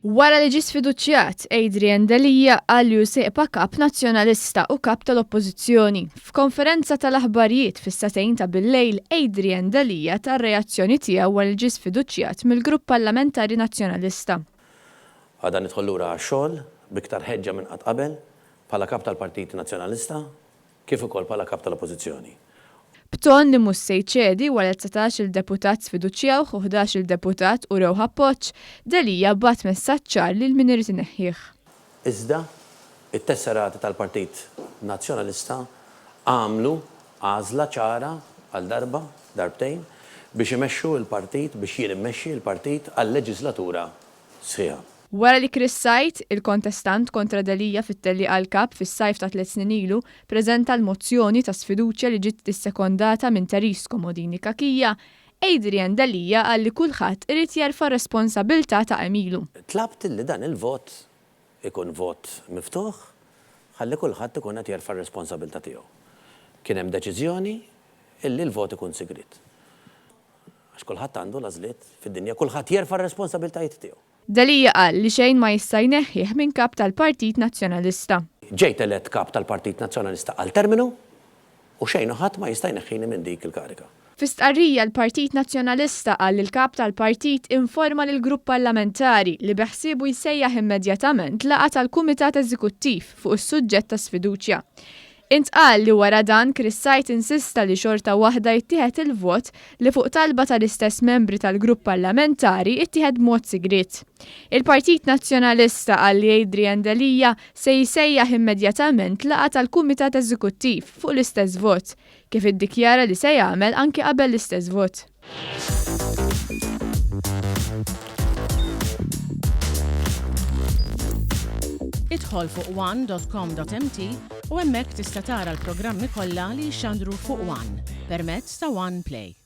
Wara li ġie sfiduċjat, Adrian Delia qal li hu se jibqa' Kap Nazzjonalista u Kap tal-Oppożizzjoni. F'konferenza tal-aħbarijiet fis-sagħtejn ta' bil-lejl, Adrian Delia ta r-reazzjoni tiegħu wara li ġie sfiduċjat mill-Grupp Parlamentari Nazzjonalista. Għada nidħol lura għax-xogħol b'iktar ħeġġa minn qatt qabel bħala Kap tal-Partit Nazzjonalista kif ukoll bħala Kap tal-Oppożizzjoni. B'ton li mhux se jċedi wara li 19-il deputat sfiduċjawh u 11-il deputat urewh appoġġ, Delia bagħat messaġġ ċar lil min irid ineħħih. Iżda, it-tesserati tal-Partit Nazzjonalista għamlu għażla ċara għal darba, darbtejn, biex imexxu l-partit, biex jien immexxi l-partit għal leġiżlatura sħiħa. Wara li Chris Said, il-kontestant kontra Delia fit-tellieqa għall-Kap fis-sajf ta' tliet snin ilu, preżenta l-mozzjoni ta' sfiduċja li ġiet issekondata minn Therese Comodini Cachia, Adrian Delia qal li kulħadd irid jerfa' r-responsabilità ta' għemilu. Tlabt li dan il-vot ikun vot miftuħ ħalli kulħadd ikun qed jerfa' r-responsabilità tiegħu. Kien hemm deċiżjoni illi l-vot ikun sigriet. Għax kulħadd għandu l-għażliet fid-dinja, kulħadd jerfa' r-responsabilitajiet tiegħu. Delia qal li xejn ma jista' jneħħih minn Kap tal-Partit Nazzjonalista. Ġejt elett Kap tal-Partit Nazzjonalista għal terminu u xejn u ħadd ma jista' jneħħini minn dik il-kariga. Fi stqarrija l-Partit Nazzjonalista qal li l-Kap tal-Partit informa lill-Grupp Parlamentari li beħsiebu jsejjaħ immedjatament laqgħa tal-Kumitat Eżekuttiv fuq is-suġġett ta' sfiduċja. Intqal li wara dan Chris Said insista li xorta waħda jittieħed il-vot li fuq talba tal-istess membri tal-grupp parlamentari ittieħed b'mod sigriet. Il-Partit Nazzjonalista qal li Adrian Delia se jsejjaħ immedjatament laqgħa tal-Kumitat Eżekuttiv fuq l-istess vot, kif iddikjara li se jagħmel anki qabel l-istess vot. Idħol fuq one.com.mt u hemmhekk tista' tara l-programmi kollha li jixxandru fuq One permezz ta' One Play.